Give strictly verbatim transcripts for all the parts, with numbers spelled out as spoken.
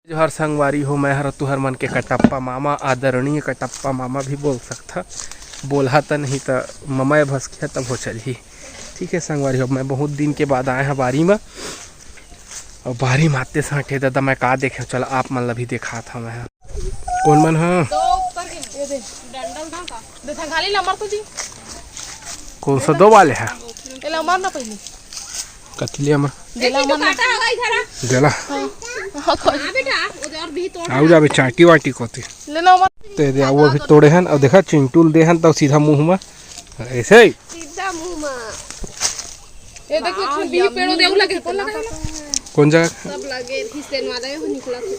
जोहार संगवारी हो, मैं हर तुहर मन के कटप्पा मामा, आदरणीय कटप्पा मामा भी बोल सकथा। बोलहा त नहीं त ममय भसकिया तब हो चलही। ठीक है संगवारी हो, मैं बहुत दिन के बाद आए हा बारी म। अउ बारी म आते साठे दादा मैं का देखे, चल आप मन ला भी देखात हव मैं हा। कोन मन हा? तो ऊपर के ये दे, डंडल ना का? दे संघाली ला मर तो जी। कौन सा दो वाले है? ये ला मर ना पहले। कथी ले हमर? जेला मन काटा होगा इधर आ। जेला। हाँ। हाँ, बेटा, उधर भी तोड़। आऊ जाबे चाटी वाटी कोती। ले ना मन। ते दे, वो भी तोड़े हन, अउ देखा चिंटू ल दे हन, तब सीधा मुंह में। ऐसे ही। सीधा मुंह में। ये देखो, हाँ, इतने भी पेड़ होते हैं, वो लगे, कौन लगा है? कौन जगह? सब लगे, फिर से नवा दे, वो निकला था।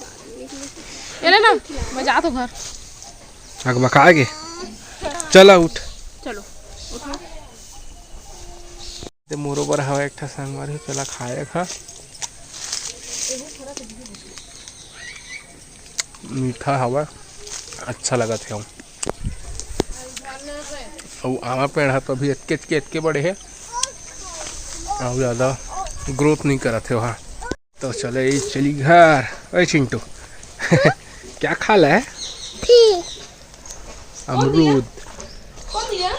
ये ले ना, मैं जात हूँ घर। अगबका आगे। चला उठ। चलो, उठो। ते मोरो बर हवा एक ठा संगवारी हो, चला खाए खा। मीठा हवा, अच्छा लगत हे। अउ आमा पेड़ ह तो अभी एतके, एतके, एतके बड़े हे, अउ ज़्यादा ग्रोथ नहीं करत हे वहाँ। तो चले, ये चली घर। ओए चिंटू, क्या खा ले? अमरूद। कौन दिया?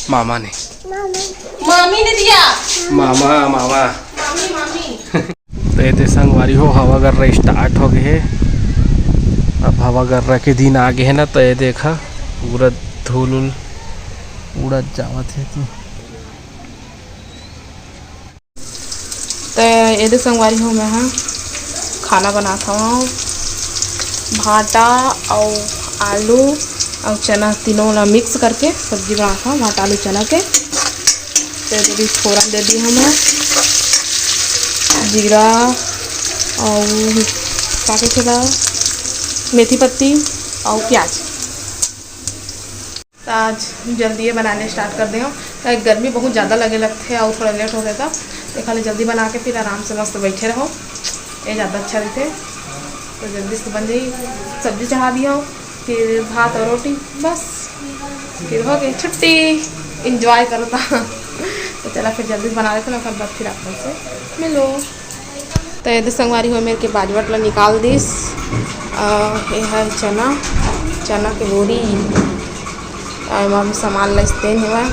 मामा ने। मामी ने दिया। मामा, मामा। मामी, मामी। तो ये दे संगवारी हो, हवा गर्रा start हो गए हे। अब हवा गर्रा के दिन आ गए हे ना, तो ये देखा पूरा धूल उल उड़त जावत हे। तो त एदे संगवारी हो, मैं ह खाना बनात हवं। भांटा अउ आलू अउ चना, तीनों ला मिक्स करके सब्जी बनात हवं, भांटा आलू चना के। त एदे भी फोरन दे दी हवं मैं, जीरा अउ का कहिथे ला, मेथी पत्ती अउ प्याज। त आज जल्दी ये बनाने स्टार्ट कर दे हव, काहे गर्मी बहुत ज़्यादा लगे लगथे अउ थोड़ा लेट होथे, त तेखर ले जल्दी बना के फिर आराम से मस्त बैठे रहो, ये ज़्यादा अच्छा रहिथे। तो जल्दी से बन जाई, सब्जी चढ़ा दिया, फिर भात और रोटी, बस फिर हो गई छुट्टी, एंजॉय करो। त तो चला फिर जल्दी से बना लेते ना, ओकर बाद फिर आप मन से मिलो। त एदे संगवारी हो, मेर के बाजवट ला निकाल दिस। अ, ये है चना, चना के बोरी। अ, एमा भी सामान ला तेन हेवय।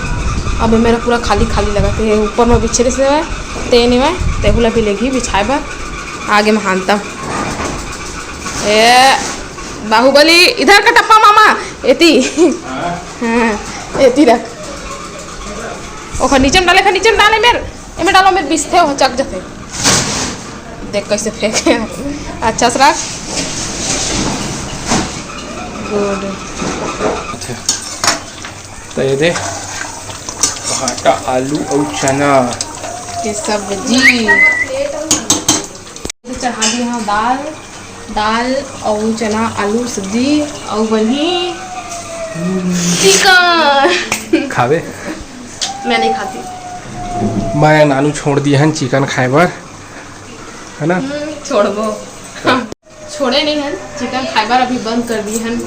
अब मेरा पूरा खाली खाली लगत हे, ऊपर में बिछरे से हेवय, तेन हेवय, तेहू ला भी लेगी बिछाए बर। आगे में हानता। ए, बाहुबली, इधर कटप्पा मामा, एती। हाँ, एती रख। ओखर नीचे में डाले, खा नीचे में डाले मेर। एमे डालो, मेर बिसथे हो, चक जथे। देख कैसे फेंके। अच्छा से रख। गुड। अच्छा। तो ये दे, भाटा, आलू और चना। ये सब्जी। चढ़ा दी हाँ दाल, दाल अउ चना आलू सब्जी अउ बनही चिकन। खाबे? मैं नहीं खाती। मैं नानू छोड़ दिए हन चिकन खाए बर, है ना? हम्म, छोड़बो। हाँ। छोड़े नहीं हन, चिकन खाए बर अभी बंद कर दिए हन।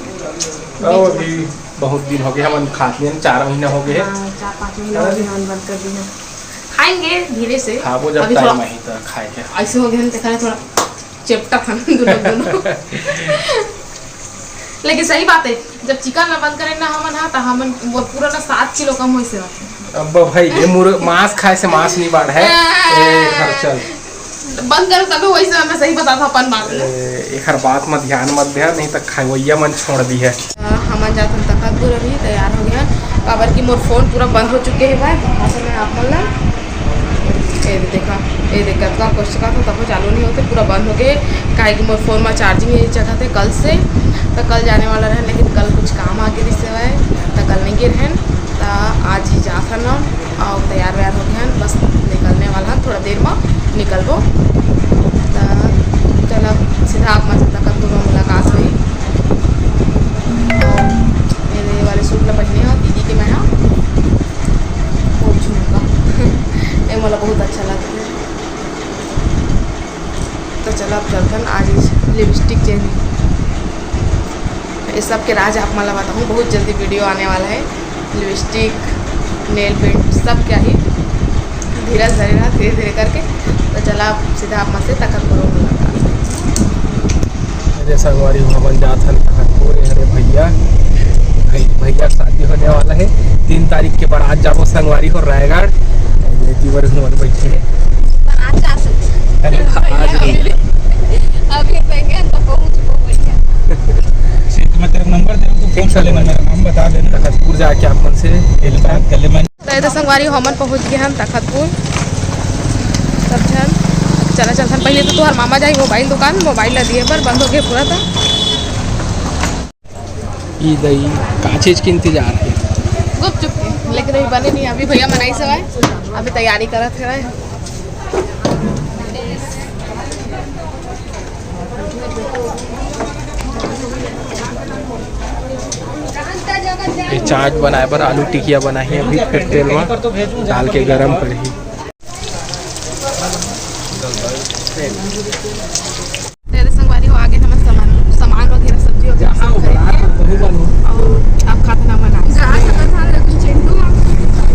अब अभी बहुत दिन हो गए हमन खात नहीं हन, चार महीना हो गए। हाँ, चार पाँच महीना हो गए हमन बंद कर दिए हन। खाएंगे धीरे से। खाबो जब अभी टाइम थोड़ा आही त खाए के। ऐसे हो गए हन, देखा थोड़ा चेपटा था दोनों, दोनों। लेकिन सही बात है, जब चिकन ला बंद करेन ना हमन हा, त हमन वो पूरा ना सात किलो कम होइस हे। अब भाई, ये मुर-, मांस खाए से मांस नहीं बाढ़े। ए, खर्चल। बंद करो तभी वही समय मैं सही बताता हूँ अपन बात में। ए, एखर बात में ध्यान मत दे, नहीं त खवैया मन छोड़ दी है। अ, हमन जाथन तखतपुर, अभी तैयार हो गया, काबर कि मोर फोन पूरा बंद हो चुके हे भाई। असल में आप मन ला ए देखा, ए देख, कतका कोशिश करत हूँ, तभो चालू नहीं होते, पूरा बंद हो गए। काहे कि मोर फोन में चार्जिंग नहीं चघत हे कल से, तो कल जाने वाला रहे, लेकिन कल कुछ काम आ गे रिहिस हवय, तो कल नहीं गे रहेन। तो आज ही जात हन, अउ तैयार वैयार हो गए हन, बस निकलने वाला हन, थोड़ा देर में निकलबो। तो चलो, सीधा आप मन से तखतपुर में मुलाकात होही। ये वाले सूट ला पहने हो दीदी के मैं हा। वो झुमका। ये मोला बहुत अच्छा लगता है। तो चलो, अब चलथन आज लिपस्टिक चेंज। ये सब के राज आप मन ला बताहूँ, बहुत जल्दी वीडियो आने वाला है। लिपस्टिक, नेल पेंट, सब क्या ही धीरज धरे रहा, धीरे धीरे करके। तो चला, अब सीधा आप मन से तखतपुर मुलाकात। जय संगवारी हो, हमन जात हन तखतपुर। ये हरे भैया, भै-, भैया शादी होने वाला है। तीन तारीख के बारात जाबो संगवारी हो रायगढ़। बेटी बर हमन बैठे हैं। बारात जा सकते हैं। अरे, आज भैया, नहीं। अभी, अभी भैया तो पहुंच गो बढ़िया। ठीक, मैं तेरा नंबर दे रहा हूँ, तू फोन कर लेना, मेरा नाम बता देना। तखतपुर जाके आप मन से बात कर ले। मैं तो ये तो संगवारी हो, हमन पहुंच गए हन तखतपुर। सब झन चला चलथन। पहले तो तुहर मामा जाही मोबाइल दुकान, मोबाइल ला दिए बर बंद हो गए पूरा। तो ई दई का चीज के इंतजार है? गुपचुप के, लेकिन अभी बने नहीं। अभी भैया मनाई सवाय, अभी तैयारी करत है। ये चाट बनाए बर आलू टिकिया बनाही, अभी फिर तेल में डाल के गरम करही। तेरे संगवारी हो, आगे हमन सामान, सामान वगैरह, सब्जी वगैरह सब खरीद के, और अब खात ना मना। जा सकत हन, लेकिन चिंटू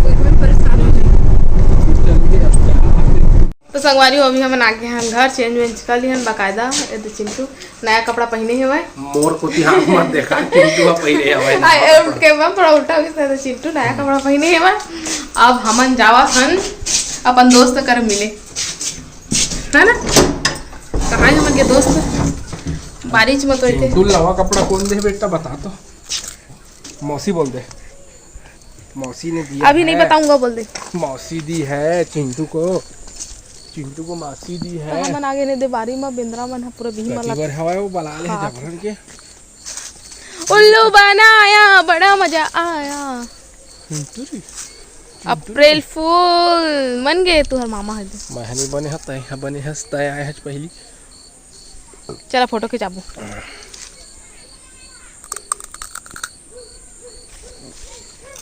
कोई कोई परेशान हो जाए। तो संगवारी हो, अभी हमन आगे हन घर, चेंज वेंज कर लिहन बाकायदा। ये तो चिंटू नया कपड़ा पहिने हवय। मोर कोती हाथ मत देखा, चिंटू ह पहिरे हवय नया आ, ए, कपड़ा। उठ के मैं थोड़ा उल्टा हो गया, तो चिंटू नया कपड़ा पहिने हवय। अब हमन जावत हन अपन दोस्त कर मिले, है ना? कहाँ है हमन के दोस्त? बारिश में तो इथे। चिंटू नवा कपड़ा कौन दे बेटा, बता तो। मौसी बोल दे। मौसी ने दिया अभी नहीं है। बताऊंगा, बोल दे। मौसी दी है चिंटू को, चिंटू को मौसी दी तो है। हमन आगे ने दे बारी में बेंदरा मन ह पूरा बिही मन कति बर हवय वो बला ले हाँ। जबरन के। उल्लू बनाया, बड़ा मजा आया। चिंटू रे। अप्रैल फूल मन गे तुहर मामा ह दे। मैं ह नहीं बने ह, तय ह बने हस, तय आए हच पहली। चला फोटो खिंचाबो।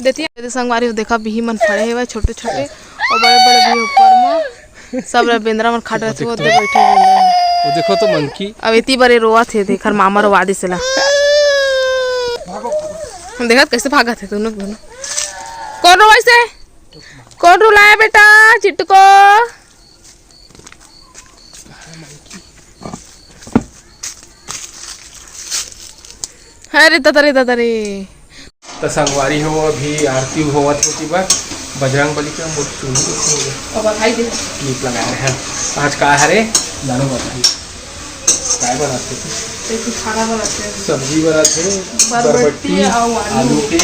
देती है, संगवारी हो, देखा बिही मन फड़े हेवय छोटे छोटे और बड़े बड़े बिही ऊपर में। सब रे बेंदरा मन खाट रहते, वो दे बैठे बेंदरा मन। वो देखो तो मंकी। अब इतनी बड़े रोवत हे, देखर मामा रोवा दिस ला। देखत कैसे भागत हे दोनों दोनों। कौन रोवा इसे? कौन रुलाया बेटा चिट्टू को? अरे दादा रे, दादा रे। त संगवारी हो, अभी आरती होवत होती बा बजरंग बली के, मोर चुनरी हो गया। अब बधाई दे। क्लिप लगा रहे हैं। आज का हरे? दारू बधाई। काय बनाते थे? देखो, खाना बनाते हैं। सब्जी बनाते हैं, बरबट्टी बरबट्टी, अउ आलू। आलू के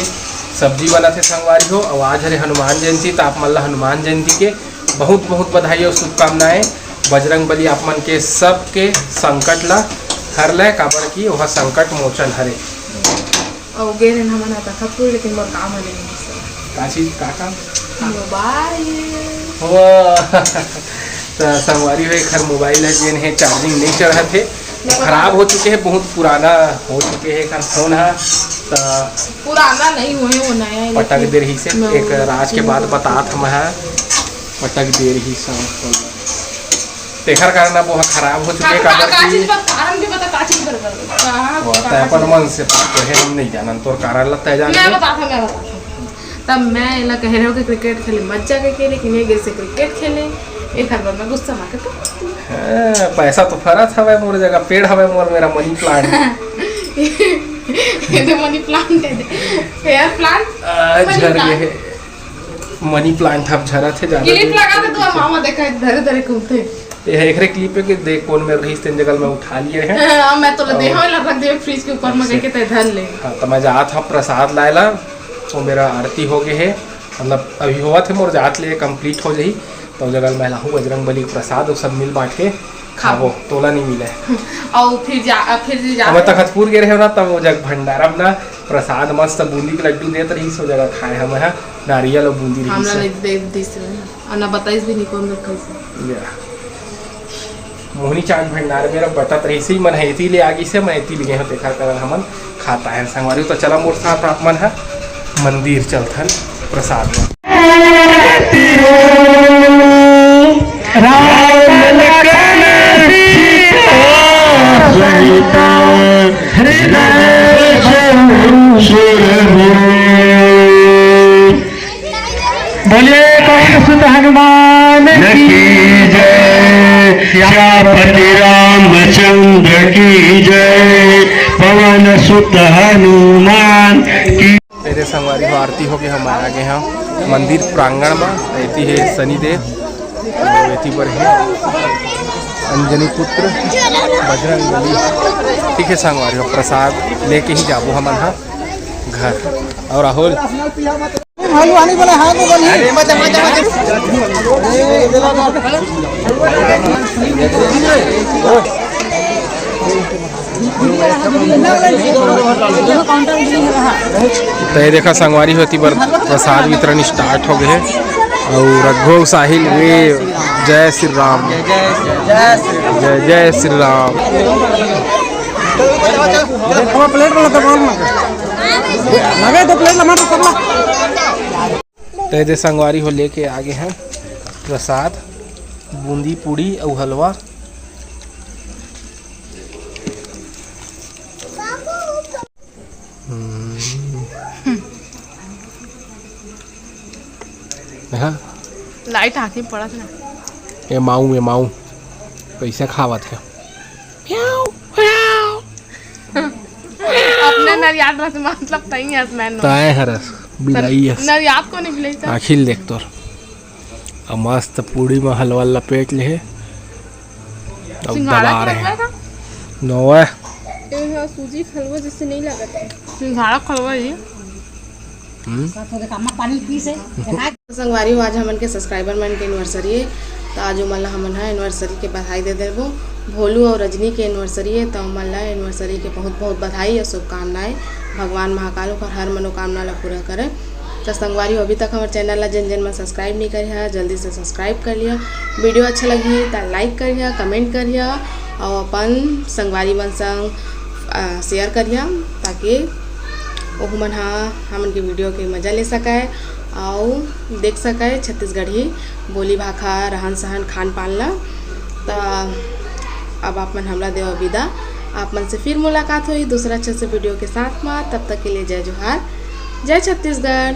सब्जी बनाते संगवारी हो। अउ आज हरे हनुमान जयंती, त आप मन ला हनुमान जयंती के बहुत बहुत बधाई और शुभकामनाएं। बजरंग बली आप मन के सबके संकट ला हर ले, काबर कि ओह संकट मोचन हरे। अउ गे रहेन हमन ह तखतपुर, लेकिन मोर काम हले नहीं सर। का चीज, का काम? मोबाइल। वाह। त संगवारी हो, एखर मोबाइल ह जेन हे चार्जिंग नहीं चढ़त हे, खराब हो चुके हे, बहुत पुराना हो चुके हे एखर फोन ह। त पुराना नहीं हुए, वो नया है, पटक लेकिन दे रही से, मैं एक वो राज के बात बतात हम ह, पटक दे रही से। तेखर कारण अब वो खराब हो चुके हे, का, का, काबर का कि चीज बर, कारण भी बता, का चीज बर, बर, कहाँ, वो कहाँ तय अपन से? मन से बात करे, हम नहीं जानन तोर कारण ल तय जान मैं ले। बता था, मैं बता था। तब मैं एला कह रहे हो कि क्रिकेट खेले मत जा के, लेकिन ये गे से क्रिकेट खेले, एक हर बार मैं गुस्सा मा के टूट हाँ, पैसा तो फरत हवय मोर जगह, पेड़ हवय मोर, मेरा मनी प्लांट। ये तो मनी प्लांट है, फेयर प्लांट, आ, मनी झर प्लांट। गए हे। मनी प्लांट अब झरत हे ज्यादा क्लिप दिन। लगा दे तू, मामा देखा है, धरे धरे घूमते हैं। ये है एकरे क्लिप है कि देख कौन मेर रहीस, तेन जगह मैं उठा लिए हैं। हाँ, मैं तो ले दे, और हाँ, रख दे फ्रिज के ऊपर में, ऐसे। कह के ते धर ले। हाँ, तो मैं जात हूँ प्रसाद लाए ला, वो मेरा आरती हो गए है, मतलब अभी होवत है, मोर जात ले कंप्लीट हो जाही, तो जगह मैं लाहूँ बजरंग बली के प्रसाद, वो सब मिल बांट के खाबो, तोला नहीं मिले। और फिर जा, फिर जा अब मैं तखतपुर गए रहे ना, तब वो जग भंडारा में ना प्रसाद मस्त बूंदी के लड्डू देत रही, सो जगह खाए हम, हाँ, नारियल और बूंदी रही हमरा से। नहीं दे दिस रहे, और ना बताइस भी नहीं कौन रखा से। या। मोहनी चाट भंडार मेरा बटत रही से, मन है इति ले आ गई से, मैं इति ले गए हूँ, तेखर कारण हमन खाता है संगवारी। तो चला मोर साथ आप मन है मंदिर चलथन प्रसाद में। राम लखन सीता सहित हृदय छहु सुर धुनि। बोलिए पवन सुत हनुमान की जय। सियापति रामचंद्र चंद्र की जय, पवन सुत हनुमान की। तेरे संगवारी हो, आरती हो गए, हम आ गए हैं मंदिर प्रांगण में। एती है शनिदेव, एती बर है अंजनी पुत्र बजरंग बली। ठीक है संगवारी हो, प्रसाद लेके ही जाबो हमन हा घर। और राहुल, तो ये देखा संगवारी हो, एती बर प्रसाद वितरण स्टार्ट हो गए है। और रघु साहिल वे, जय श्री राम, जय जय श्री राम। प्लेट वाला तो बोल मत। लगे तो प्लेट ला, मत कर ला। तो ये दे संगवारी हो, लेके आ गए हैं प्रसाद, बूंदी पूड़ी और हलवा। हम्म। हाँ। लाइट आँखी पड़त ना। ए माऊ, ए माऊ, कैसे खावत है? अपने नरियात रस मतलब तई हस, मैं नो। तय हरस, बिलाई हस। नरियात को नहीं बिलाई था। आखिल देख तोर। आ मस्त पूड़ी में हलवा लपेट ले हे। अब सिंघाड़ा दबा रहे हैं। नोवे। ये हा सूजी के हलवा जैसे नहीं लगत है। सिंघाड़ा के हलवा ये। हम्म। तो देख, अम्मा पानी पी से। संगवारी हो, आज हमन के सब्सक्राइबर मन के एनिवर्सरी है, तो आज ओमन ला हमन ह एनिवर्सरी के बधाई दे देबो। भोलू और रजनी के एनिवर्सरी है, तो ओमन ला एनिवर्सरी के बहुत बहुत बधाई और शुभकामनाएं। भगवान महाकाल ओकर हर मनोकामना ला पूरा करे। तो संगवारी हो, अभी तक हमर चैनल ला जेन जेन मन सब्सक्राइब नहीं करे हा, जल्दी से सब्सक्राइब कर लिया। वीडियो अच्छा लगी तो लाइक करिया, कमेंट करिया और अपन संगवारी मन संग, आ, शेयर करिया, ताकि ओहू मन हा हमन के वीडियो के मजा ले सके। अउ देख सकय छत्तीसगढ़ी बोली भाखा, रहन सहन, खान पान ला। त अब आप मन हमला देवा विदा। आप मन से फिर मुलाकात होही दूसरा अच्छा से वीडियो के साथ मा। तब तक के लिए जय जोहार, जय छत्तीसगढ़।